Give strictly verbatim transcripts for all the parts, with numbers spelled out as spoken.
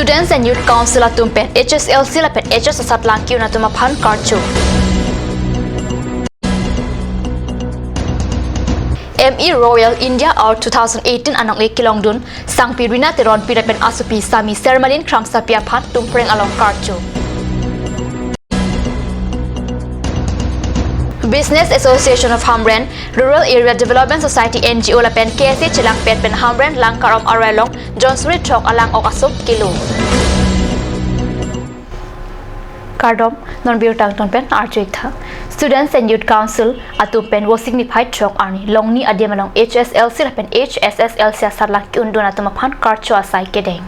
Students and Youth Council atum pen H S L C lapen H S asatlang ki-un atum aphan karcho. M E Royal India Award two thousand eighteen anong-e kelongdun Sangpi Rina Teronpi lapen asopi Sami Sermalin Kramsapi aphan Tumpreng along karcho. Business Association of Hamren, Rural Area Development Society N G O lapen K S A chelangpet pen Hamren Langkarom aroi along Jonsuri throk alang-ok asong kelo. Kardom, non birta angton pen arju-ik tha. Students and Youth Council atum pen Vosik niphai throk arni Longni adim along H S L C lapen H S S L C asatlang ki-un dun atum aphan karcho asai kedeng.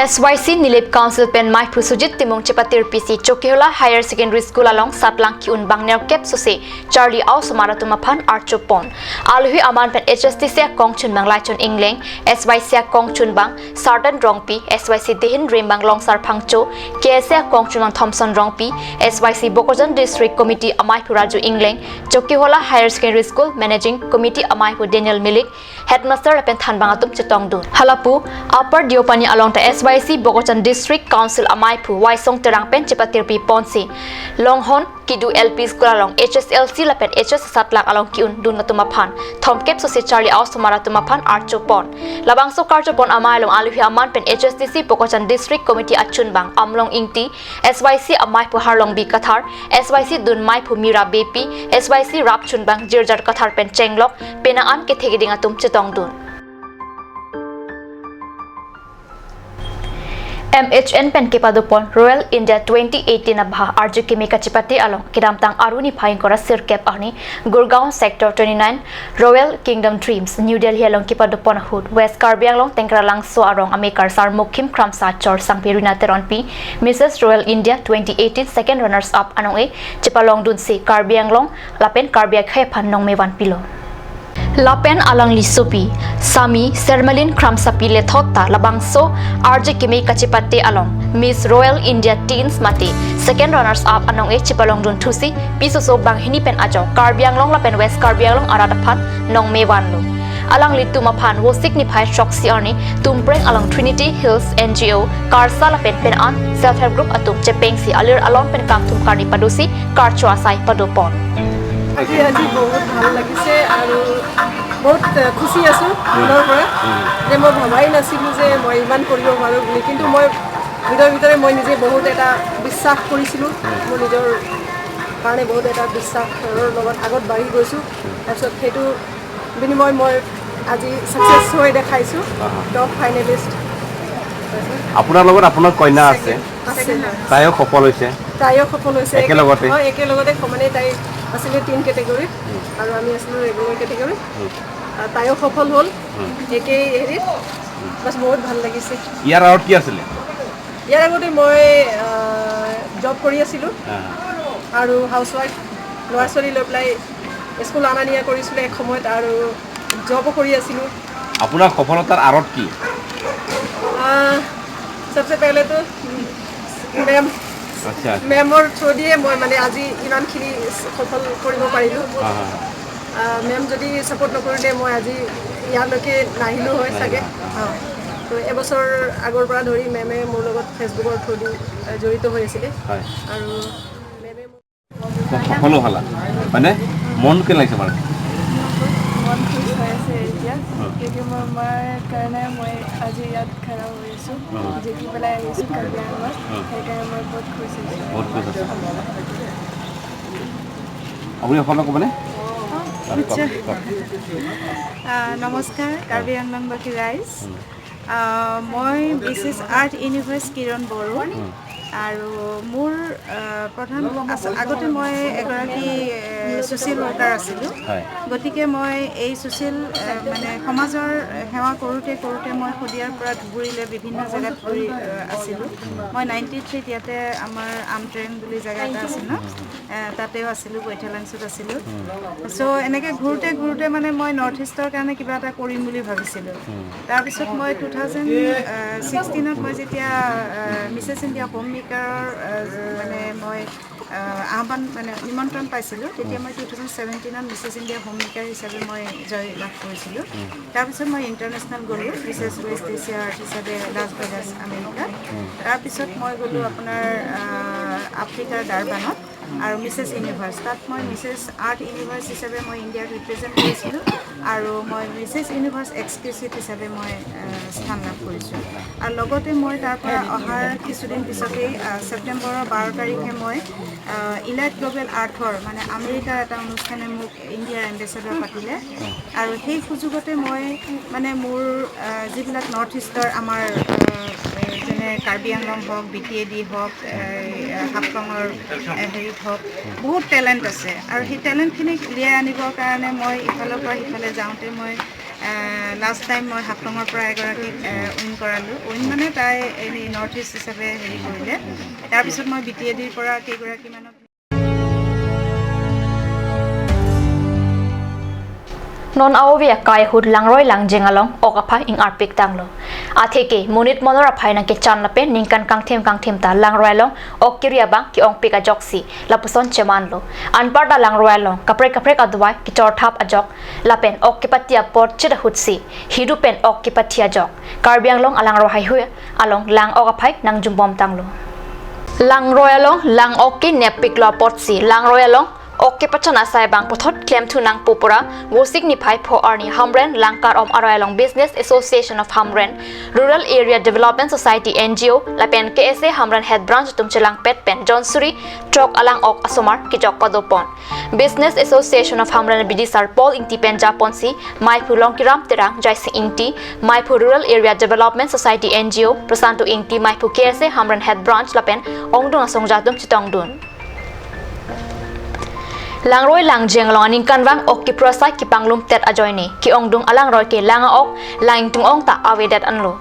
S Y C Nilip Council pen maiphu Sujit Timung chepatirpisi Chokihola Higher Secondary School along satlang ki-un bang nerkep sose charli a-osomar atum aphan archopon. Alohi aman pen H S D C akongchunbang Laichon Engleng, S Y C akongchunbang Sartan Rongpi, S Y C Dehin Rimbang Longsar Phangcho, K S A akongchunbang Thomson Rongpi, S Y C Bokajan District Committee amaiphu Raju Engleng, Chokihola Higher Secondary School Managing Committee amaiphu Daniel Milik, Headmaster lapen thanbang atum chetongdun. Halapu, Upper Deopani along ta S Y C Bokajan District Council amaiphu Waisong Terang pen chepatirpi ponsi Longhon Kidu L P School along H S L C lapen H S asatlang along ki-un dun atum aphan thomkep sose charli a-osomar atum aphan archopon. Labangso karchopon amei along alohi aman pen H S D C Bokajan District Committee achunbang Amlong Ingti, S Y C amaiphu Harlongbi Kathar, S Y C dun maiphu Mira Beypi, S Y C rapchunbang Jirjar Kathar pen chenglok penang an kethe keding atum chetongdun. M H N pen kepadopon Royal India twenty eighteen abha arju keme kachepate along kedamtang Aru niphai ingkoi ra sirkep arni Gurgaon Sector twenty-nine Royal Kingdom Dreams, New Delhi along kepadopon ahut West Karbi Anglong Tengkralangso arong amekar Sar Mukhim Kramsa achor Sangpi Rina Teronpi, Missus Royal India twenty eighteen second runners up anong-e chepalongdunsi Karbi Anglong lapen Karbi akhei aphan nongme vanpilo. Lapen alangli sopi, Sami Sermalin Kramsapi lethot ta labangso arju keme kachepate along Miss Royal India Teens mate second runners up anong-e chepalongdun thusi pisoso banghini pen ajok Karbi Anglong lapen West Karbi Anglong arat aphan nongme vanlo. Alanglitum aphan Vosik niphai throksi arni Tumpreng along Trinity Hills N G O, KARSA lapen penang an self help group atum chepengsi alir alon pen kangthum karni padosi karcho asai padopon. আজি আজি বহুত ভাল লাগিছে আৰু বহুত, এ, খুচি আছো মনৰ পৰা যে মই ভবাই নাছিলো যে মই ইমান কৰিব পাৰো বুলি, কিন্তু মই ভিতৰে ভিতৰে মই নিজে বহুত এটা বিশ্বাস কৰিছিলো, মোৰ নিজৰ কাৰণে বহুত এটা বিশ্বাসৰ লগত আগত বাঢ়ি গৈছো। তাৰপিছত সেইটো বিনিময় মই আজি ছাকচেছ হৈ দেখাইছো, টপ ফাইনেলিষ্ট। আপোনাৰ লগত আপোনাৰ কইনা আছে, আছে, হয়। তাইও সফল হৈছে। তাইও সফল হৈছে। একেলগতে? হয়, একেলগতে সমানে তাই আছিলে টিন কেটেগৰীত আৰু আমি আছিলো ৰেগুলাৰ কেটেগৰীত। আহ, তাইও সফল হ'ল একেই হেৰিত। বাছ, বহুত ভাল লাগিছে। ইয়াৰ আগত কি আছিলে? ইয়াৰ আগতে মই, আহ, জব কৰি আছিলো হা। আৰু হাউচৱাইফ, ল'ৰা ছোৱালী লৈ পেলাই স্কুল অনা নিয়া কৰিছিলো এক সময়ত আৰু জবো কৰি আছিলো। আপোনাৰ সফলতাৰ আঁৰত কি? আহ, সবচে পেহলে তো মেম, আচ্ছা, আচ্ছা। মেমৰ থ্ৰুদিয়ে মই মানে আজি ইমানখিনি সফল কৰিব পাৰিলো। হা, হা, হা। আহ, মেম যদি ছাপোৰ্ট নকৰিলে মই আজি ইয়ালৈকে নাহিলো হয় চাগে। নাহিলা, হা। অ। তো এবছৰ আগৰ পৰা ধৰি মেমে মোৰ লগত ফেচবুকৰ থ্ৰুদি, আহ, জড়িত হৈ আছিলে। হয়। আৰু মেমে স-, সফলো হ'লা, হয়নে? মন কেনে লাগিছে বাৰু? মন খুচ হৈ আছে এতিয়া। অ। কিয়কি মোৰ মাৰ কাৰণে মই আজি ইয়াত খাৰা হৈ আছো। অ। জিকি পেলাই আহিছো কাৰ্বি আংলঙত। অ। সেইকাৰণে মই বহুত খুচ হৈছো। বহুত খুচ আছে। আপুনি অসমীয়া ক'বনে? অ, আচ্ছা। কওক, কওক। আহ, নমস্কাৰ, কাৰ্বি আংলংবাসী ৰাইজ। উম। আহ, মই মিছেছ আৰ্থ ইউনিভাৰ্ছ কিৰণ বড়ো। উম। আৰু মোৰ, আহ, প্ৰধান আচ-, আগতে মই এগৰাকী, এ, ছ'চিয়েল ৱৰ্কাৰ আছিলোঁ। হয়। গতিকে মই এই ছ'চিয়েল, এ, মানে সমাজৰ সেৱা কৰোঁতে কৰোঁতে মই শদিয়াৰ পৰা ধুবুৰীলৈ বিভিন্ন জেগাত ঘূৰি, এ, আছিলোঁ। মই নাইণ্টি থ্ৰীত ইয়াতে আমাৰ আমট্ৰেং বুলি জেগা এটা আছে ন, এ, তাতেও আছিলোঁ, বৈঠালাংচুত আছিলোঁ। চ' এনেকৈ ঘূৰোঁতে ঘূৰোঁতে মানে মই নৰ্থ ইষ্টৰ কাৰণে কিবা এটা কৰিম বুলি ভাবিছিলোঁ। তাৰপিছত মই টু থাউজেণ্ড ছিক্সটিনত মই যেতিয়া, এ, মিছেছ ইণ্ডিয়া হোম মেকাৰৰ, এ, মানে মই আহ, আহ্বান মানে নিমন্ত্ৰণ পাইছিলোঁ। তেতিয়া মই টু থাউজেণ্ড ছেভেণ্টিনত মিছেছ ইণ্ডিয়া হোম মেকাৰ হিচাপে মই জয় লাভ কৰিছিলোঁ। তাৰপিছত মই ইণ্টাৰনেশ্যনেল গ'লোঁ, মিছেছ ৱেষ্ট এছিয়াৰ হিচাপে লাছ ভেগাছ আমেৰিকাত। তাৰপিছত মই গ'লোঁ আপোনাৰ আহ, আফ্ৰিকাৰ ডাৰবানত আৰু মিছেছ ইউনিভাৰ্ছ, তাত মই মিছেছ আৰ্ট ইউনিভাৰ্ছ হিচাপে মই ইণ্ডিয়াক ৰিপ্ৰেজেণ্ট কৰিছিলোঁ আৰু মই মিছেছ ইউনিভাৰ্ছ এক্সক্লুচিভ হিচাপে মই আহ, স্থান লাভ কৰিছোঁ। আৰু লগতে মই তাৰ পৰা অহাৰ কিছুদিন পিছতেই আহ, ছেপ্টেম্বৰৰ বাৰ তাৰিখে মই আহ, ইলাইট গ্ল'বেল আৰ্থৰ মানে আমেৰিকাৰ এটা অনুষ্ঠানে মোক ইণ্ডিয়াৰ এম্বেচেডৰ পাতিলে আৰু সেই সুযোগতে মই মানে মোৰ আহ, যিবিলাক নৰ্থ ইষ্টৰ আমাৰ আহ, যেনে কাৰ্বি আংলং হওক, বি টি এ ডি হওক, এই, আহ, হাফলঙৰ আহ, হেৰিত হওক, বহুত টেলেণ্ট আছে আৰু সেই টেলেণ্টখিনিক উলিয়াই আনিবৰ কাৰণে মই ইফালৰ পৰা সিফালে যাওঁতে মই লাষ্ট টাইম মই হাফলঙৰ পৰা এগৰাকীক উইন কৰালোঁ। উইন মানে তাই এই নৰ্থ ইষ্ট হিচাপে হেৰি কৰিলে। তাৰপিছত মই বি টি এ ডিৰ পৰা কেইগৰাকীমানক Non avi akai ahut langroi langjeng along ok aphai ing-arpik tanglo. Atheke monit monor aphai nangkechan lapen ningkan kangthim kangthim ta langroi along ok kiri abang ke-ongpik ajoksi lapuson chemanlo. Anparta langroi along kaprek kaprek adovai kechorthap ajok lapen ok kepati apor chit ahutsi hiru pen ok kepati ajok Karbi Anglong alangroi haihui along lang ok aphai nangjumbom tanglo. Langroi along lang ok kenep piklo apotsi langroi along ok kepachan asai abang puthot klemthu nangpo pura Vosik niphai pho arni Hamren Langkar-om aroi along Business Association of Hamren, Rural Area Development Society N G O lapen K S A Hamren Head Branch atum chelangpet pen jonsuri throk alang ok asomar kejok padopon. Business Association of Hamren abidisar Paul Ingti pen japonsi, maiphu Longkiram Terang, Jaising Ingti, maiphu Rural Area Development Society N G O, Prasanto Ingti, maiphu K S A Hamren Head Branch lapen ongdung asongja atum chetongdun. Langroi langjeng along aningkanvang ok kipro asai kepanglum tet ajoine ke-ongdung alangroi ke lang ok lang ingtung ong ta avedet anlo.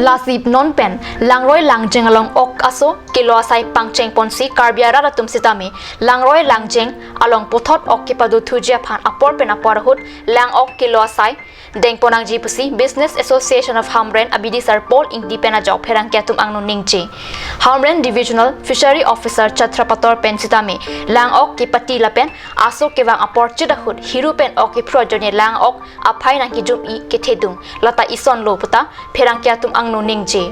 Lasi non pen langroi langjeng along ok aso kelo asai pangcheng ponsi Karbi arat atum sitame langroi langjeng along puthot ok kepadothuji aphan apor pen apor ahut lang ok kelo asai dengpon nangji pusi Business Association of Hamren abidisar Paul Ingti pen ajok pherangke atum angno ningje. Hamren Divisional Fishery Officer Chatra Pator pen sitame lang ok kepati lapen aso kevang apor chit ahut hiru pen ok kipro ajoine lang ok aphai nangkejum-i kethedung lata isonlo puta pherangke atum angno ningje.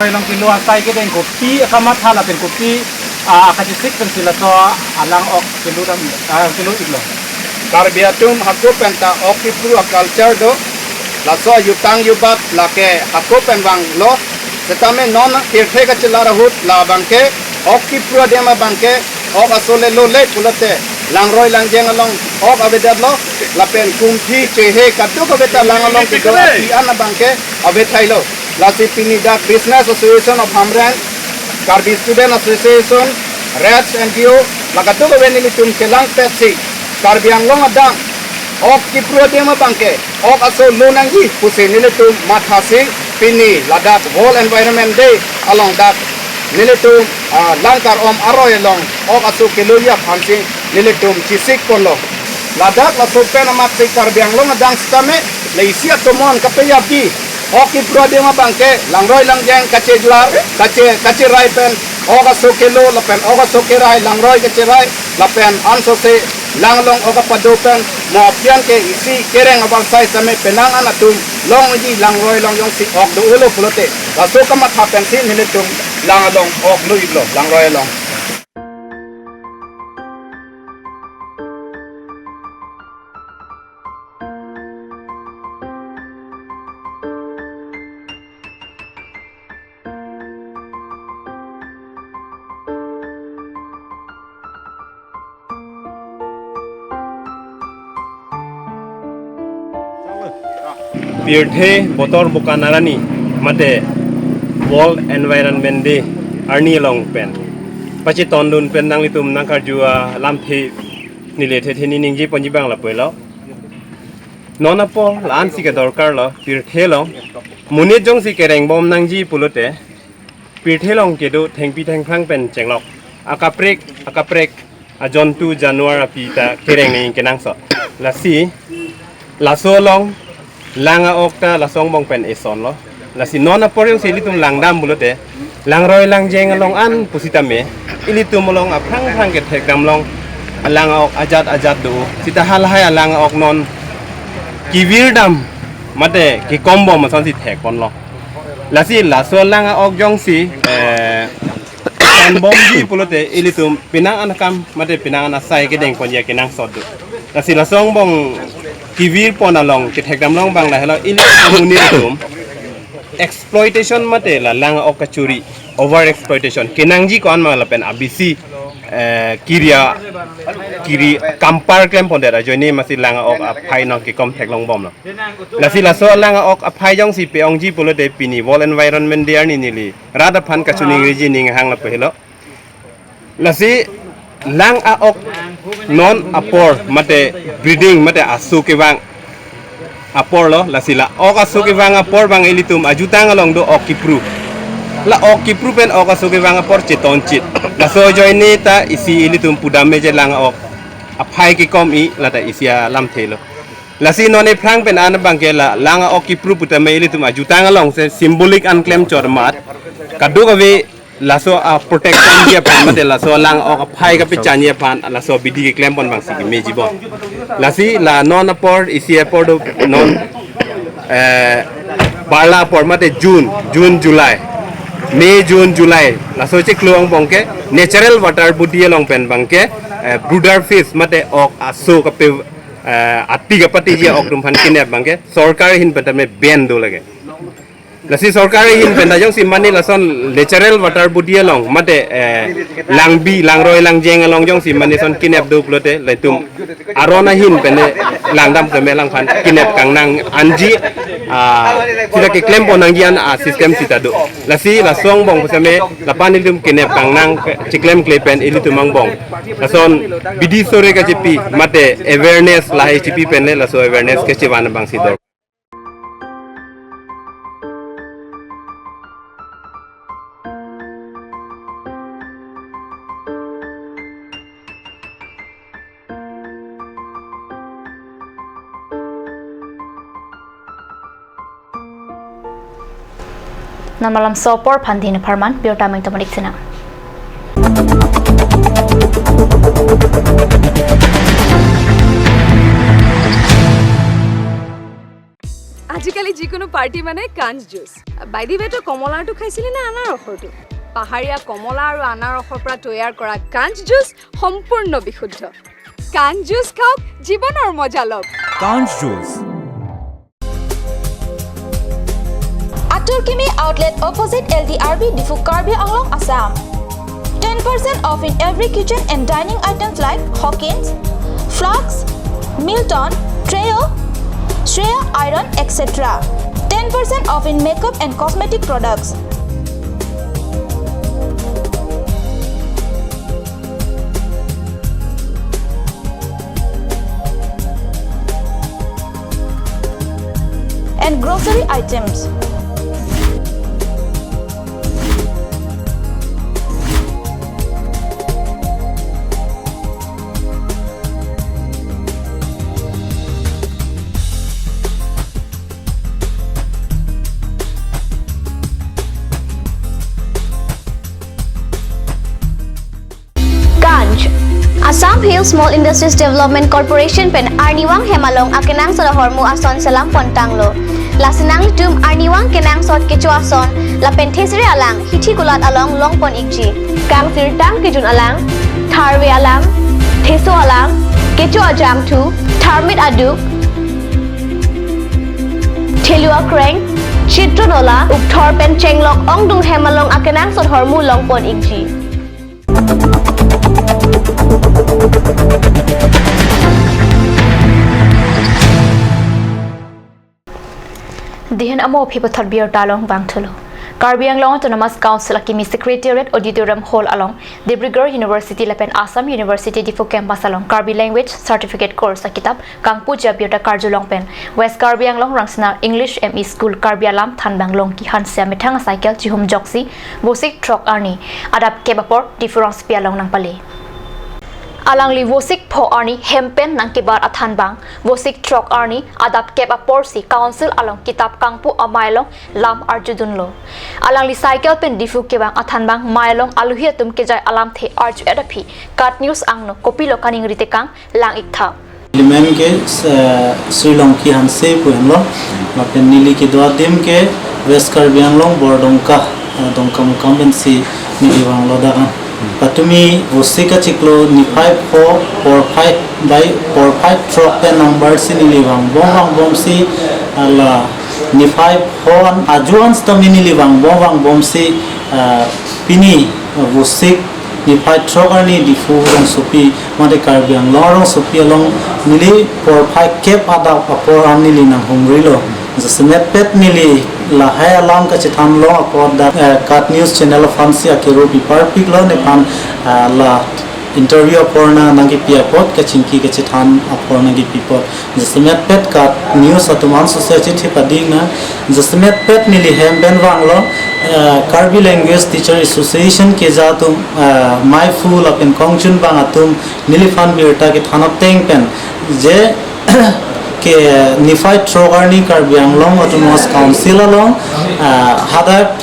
Along kelo asai kedeng kopi akamatha lapen kopi, ah, akachesik pensi laso alang ok kelo dam, ah, kelo iklo. Karbi atum hako penta ok kipro a-culture do, laso jutang jubat lake hako pen vanglo, setame non pirthe kachelar ahut labangke ok kipro adim abangke ok aso lelo le pulote langroi langjeng along ok avedetlo, lapen kumthi chehe kadokave ta lang along kedo api an abangke avethailo. Lasi pini dak Business Association of Hamren, Karbi Student Association, Reds N G O, la kadokave nelitum chelangpetsi Karbi Anglong adang ok kipro adim abangke ok aso lo nangji pusi nelitum mathasi pini ladak World Environment Day along dak nelitum, ah, Langkar-om aroi along ok aso keloji aphansi nelitum chesik ponlo. Ladak laso pen amatsi Karbi Anglong adang sitame la isi atomon kapeyapi ok kipro adim abangke langroi langjeng kachelar, kache, kacherai pen ok aso kelo lapen ok aso kerai, langroi kacherai lapen ansose lang along ok apado pen mo apian ke isi kereng abarsai sitame penang an atum longji langroi along jongsi ok do-olo pulote laso kamatha pensi nelitum lang along ok lo iklo, langroi along. Pirthe botor bukan arni mate World Environment Day arni along pen pachetondun pen nanglitum nangkarju alamthe neli thethe ni ningje ponji abang lapulo. Non apor la-ansi kedorkarlo, pirthe along monit jongsi kerengbom nangji pulote pirthe along kedo thengpi thengphrang pen chenglok akaprek akaprek ajontu januar api ta kereng nangji kenangsot. Lasi laso along Lang a-ok ta laso angbong pen eson lo. Lasi non apor jongsi ilitum langdam pulote, langroi langjeng along an pusitame, ilitum along aphrang phrang kethekdam along alang a-ok ajat ajat do. Sita halahai alang a-ok non kevirdam mate kekombom asonsi thekponlo. Lasi laso alang a-ok jongsi, eh, kanbomji pulote ilitum penang an akam mate penang an asai kedengpon ya kenangsot do. Lasi laso angbong kevirpon along kethekdam along bang lahelo ilitum amonit atum exploitation mate la lang a-ok kachuri, over exploitation, kenangji ko-an ma lapen abisi, eh, kiri akiri kampar klempondet ajoine masi lang a-ok aphai nangkekom theklongbomlo. Lasi laso lang a-ok aphai jongsi pe-ongji pulote pini World Environment Day arni neli rat aphan kachiningri ji ning hang lapu helo. Lasi lang a-ok non apor mate breeding mate aso kevang apor lo. Lasi la ok aso kevang apor bang ilitum ajutang along do ok kipru. La ok kipru pen ok aso kevang apor chetonchit. Laso ajoine ta isi ilitum pudam meje lang a-ok aphai kekom-i lata isi alamthe lo. Lasi non ephrang pen an bangke la lang a-ok kipru putame ilitum ajutang along se symbolic an klemchot amat kadokave laso a-protection ji aphan mate laso lang a-ok aphai kapechanji aphan laso abidi keklempon bangsi kemejibom. Lasi la non apor isi apor do non, eh, barla apor mate June, June, July, May, June, July, laso chiklo angbong ke natural water body along pen bangke, eh, brooder fish mate ok aso kape, eh, ati kapatiji ok atum aphan kenep bangke sorkar ahin pen tame ban do lake. Lasi sorkar ahin pen ta jongsi mane lason natural water body along mate, eh, langbi, langroi langjeng along jongsi mane son kenep do pulote, laitum aron ahin pen langdam tame lang aphan kenep kangnang anji, ah, sita keklempo nangji an, ah, system sita do. Lasi laso angbong pusitame lapan ilitum kenep kangnang chiklemkle pen ilitum angbong lason bidi sore kachipi mate awareness lahai chipi pen le laso awareness kechivan bangsi dor. Namalam sopor phan dini pharman, birta meng tamanik sina. আজিকালি যিকোনো পাৰ্টি মানে কাঞ্চ juice. By the ৱে, তই কমলাৰটো খাইছিলি নে আনাৰসৰটো? পাহাৰীয়া কমলা আৰু আনাৰসৰ পৰা তৈয়াৰ কৰা কাঞ্চ জুচ সম্পূৰ্ণ বিশুদ্ধ। কাঞ্চ জুচ খাওক, জীৱনৰ মজা লওক। কাঞ্চ juice. Atur Kimi Outlet, opposite L D R B, Diphu, Karbi Anglong, Assam. Ten percent off in every kitchen and dining items like Hawkins, Flask, Milton, Treo, Shreya Iron, et cetera. Ten percent off in makeup and cosmetic products. And grocery items. Kanch, Assam Hill Small Industries Development Corporation pen arnivang hem along akenangsot ahormu ason selam pontanglo. Lasi nanglitum arnivang kenangsot kecho ason lapen thesere alang hithi kulat along longpon ikji. Kangsirtang kejun alang, tharve alang, theso alang, kecho ajangthu, tharmit aduk, thelu akreng, chitro nola, ukthor pen chenglok ongdung hem along akenangsot ahormu longpon ikji. Dihin amo aphi pathot birta along vangthulo. Karbi Anglong Autonomous Council akimi Secretariat Auditorium Hall along Dibrugarh University lapen Assam University Diphu campus along Karbi Language Certificate Course akitap kangpuji abirta karjulong pen West Karbi Anglong Rangsina English M E School Karbi alam thanbang Longki Hanse amethang acycle chihum joksi Vosik throk arni adap kep apor Diphu Rangspi along nangpale. Alangli Vosik pho arni hem pen nangkebar athan bang, Vosik throk arni adap kep apor si Council along kitap kangpu amei along lam arjudunlo. Alangli cycle pen Diphu kevang athan bang mei along alohi atum kejai alamthe arju-et aphi KAT News angno kopilo kaningri tekang lang-ik tha. Nelimen ke, eh, Sri Longki Hanse pu henlo. Lapen neli kedo adim ke West Karbi Anglong Bordongka, eh, Dongkamukam pensi neli vanglo dak an. Patumi Vosik achiklo niphai pho porphai bai porphai throk pen number si neli vangbom vangbomsi, ah, la niphai pho an ajo an sitame neli vangbom vangbomsi, ah, pini, ah, Vosik niphai throk arni Diphu rongsopi mate Karbi Anglong rongsopi along neli porphai kep adap apor an neli nanghumrilo. Jasemet pet neli lahai alam kachethan long apot dak, eh, KAT News channel aphansi akero piparpiklo nephan, eh, la interview apor nang nangkepi apot kachingki kachethan apor nangkepi apot. Jasemet pet KAT News atum an sose chithi pading nang. Jasemet pet neli hem pen vanglo, eh, Karbi Language Teacher Association keja atum, eh, meiphu lapen kongchun bang atum neliphan birta kethan ateng pen je ke niphai throk arni Karbi Anglong Autonomous Council along, ah, hadak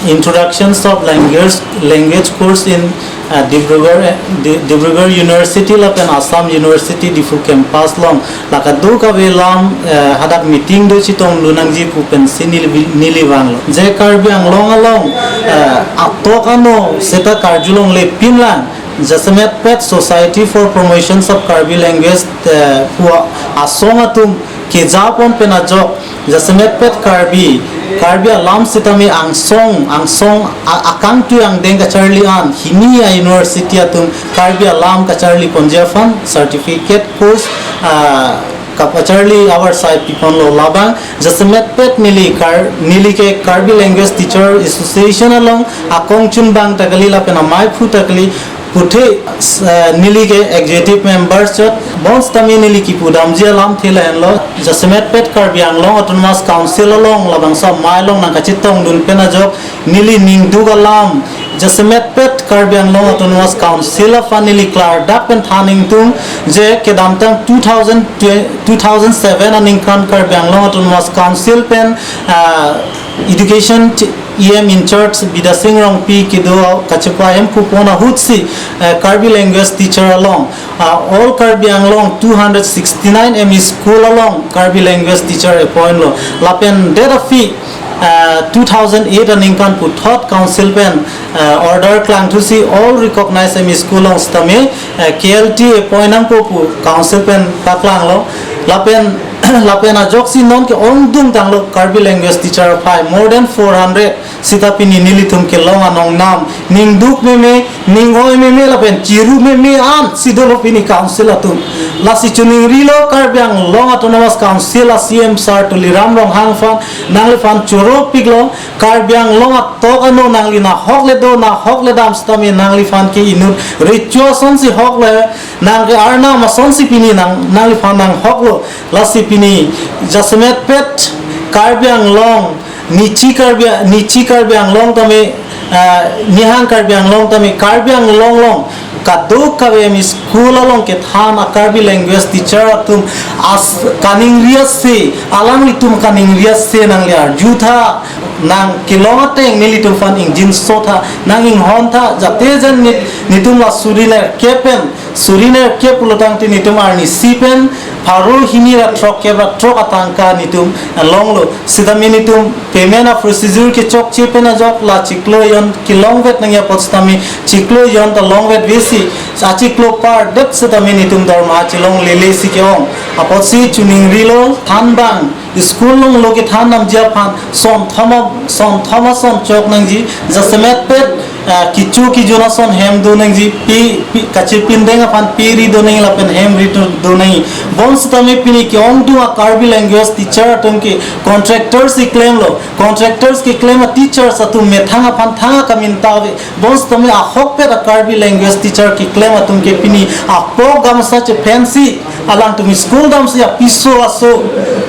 Introductions of Language, Language Course in, ah, Dibrugarh, Di-, Dibrugarh University lapen Assam University Diphu campus along la kadokave alam, eh, hadak meeting do chetongdun nangji pu pensi neli, neli vanglo. Je Karbi Anglong along, eh, atok ano seta karjulongle pinlang, jasemet pet Society for Promotions of Karbi Language, eh, pu asong atum kejapon pen ajok, jasemet pet Karbi, Karbi alam sitame angsong, angsong a-, akangtui angdeng kacharli an, hini a-university atum Karbi alam kacharliponji aphan certificate course, ah, kapacharli avarsai piponlo labang, jasemet pet neli Kar-, neli ke Karbi Language Teacher Association along akongchun bang ta kali lapen ameiphu ta kali puthe, eh, neli ke executive member chot, bonsitame neli kipudamji alamthe lahenlo, jasemet pet Karbi Anglong Autonomous Council along labangso amei along nangkachetongdun pen ajok, neli ningduk alam, jasemet pet Karbi Anglong Autonomous Council aphan neli klardak pen than ingtung, je kedamtang two thousand, two thousand seven aningkan Karbi Anglong Autonomous Council pen, ah, Education ch-, E M in charge Bidya Sing Rongpi kedo kachepa ahemkupon ahutsi, eh, Karbi language teacher along, ah, all Karbi Anglong two hundred sixty-nine M E school along Karbi language teacher appoint lo. Lapen det aphi, ah, two thousand eight aningkan puthot council pen, ah, order klangthusi all recognized M E school along sitame, eh, K L T appoint nangpo pu council pen paklanglo. Lapen lapen ajoksi non ke-ongdung tanglo Karbi language teacher aphai more than four hundred sita pini nelitum kelong anong nam ningduk meme, ning-oi meme lapen chiru meme ansi dolo pini council atum. Lasi chuningrilo Karbi Anglong Autonomous Council a C M sir Tuliram Ronghang aphan, nangliphan choro piklo, Karbi Anglong atok ano nangli nahok le do, nahok le dam sitame nangliphan ke inut recho asonsi hok le, nang ke arnam asonsi pini nang, nangliphan nanghoklo. Lasi pini jasemet pet Karbi Anglong, nichi Karbi, nichi Karbi Anglong tame, ah, nihang Karbi Anglong tame, Karbi Anglong along kadokave M E school along kethan a Karbi language teacher atum as kaningri ase, alanglitum kaningri ase nangli arjutha, nang kelong ateng nelitum aphan ingjinso tha, nang inghon tha, jate jan nit-, nitum la suri nerkep pen, suri nerkep pulo tangte nitum arnisi pen pharo hini ra throkkep ra throk atangka nitum longlo. Sitame nitum payment a procedure kechokche pen ajok la chiklo jon kelongvet nangji apot sitame chiklo jon ta longvet vesi, achiklo pardet sitame nitum dorma chelonglele si ke-ong. Apotsi chuningrilo thanbang school along lo kethan damji aphan son thoma, son thoma son chok nangji, jasemet pet, ah, kichu kijun ason hem do nangji, pi, pi, kachepindeng aphan pi ri do nangji lapen hem ri do, do nangji. Bonsitame pini ke-ongdung a Karbi language teacher atum ke contractors keklemlo, contractors keklem a teachers atum methang aphan thang akamin ta ave. Bonsitame ahokpet a Karbi language teacher keklem atum ke pini apok gamsa chephensi alangtum school damsi apiso aso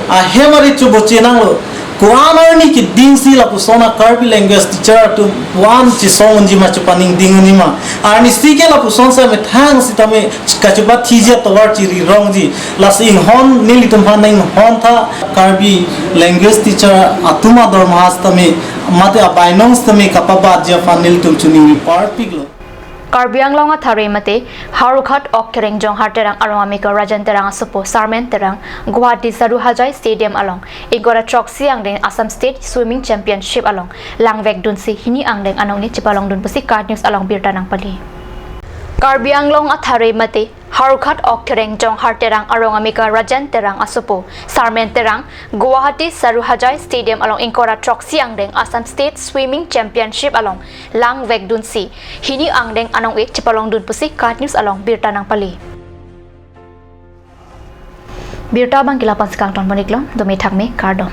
ahem ari chuboche nanglo. Wan arni keding si lapuson a Karbi language teacher atum wan chesong unji ma, chepaningding unji ma. Arnisi ke lapuson sa methang sitame kachepathiji atovar chiri rongji. Lasi inghon nelitum aphan inghon tha, Karbi language teacher atum adormaha sitame mate abainong sitame kapabatji aphan nelitum choningri parpiklo. Karbi Anglong athare mate Howraghat Okkereng Jonghar Terang arong amekar Rajen Terang asopo Sarmen Terang Guwahati Saruhajai Stadium along ingkoi ra throksi angdeng Assam State Swimming Championship along langvekdunsi hini angdeng anong-ik chepalongdun pusi KAT News along birta nangpale. Karbi Anglong athare mate Howraghat Okkereng Jonghar Terang arong amekar Rajen Terang asopo Sarmen Terang Guwahati Saruhajai Stadium along ingkoi ra throksi angdeng Assam State Swimming Championship along langvekdunsi hini angdeng anong-ik chepalongdun pusi KAT News along birta nangpale. Birta abang ke la-an si kangton pon-iklo, dome thakme, kardom.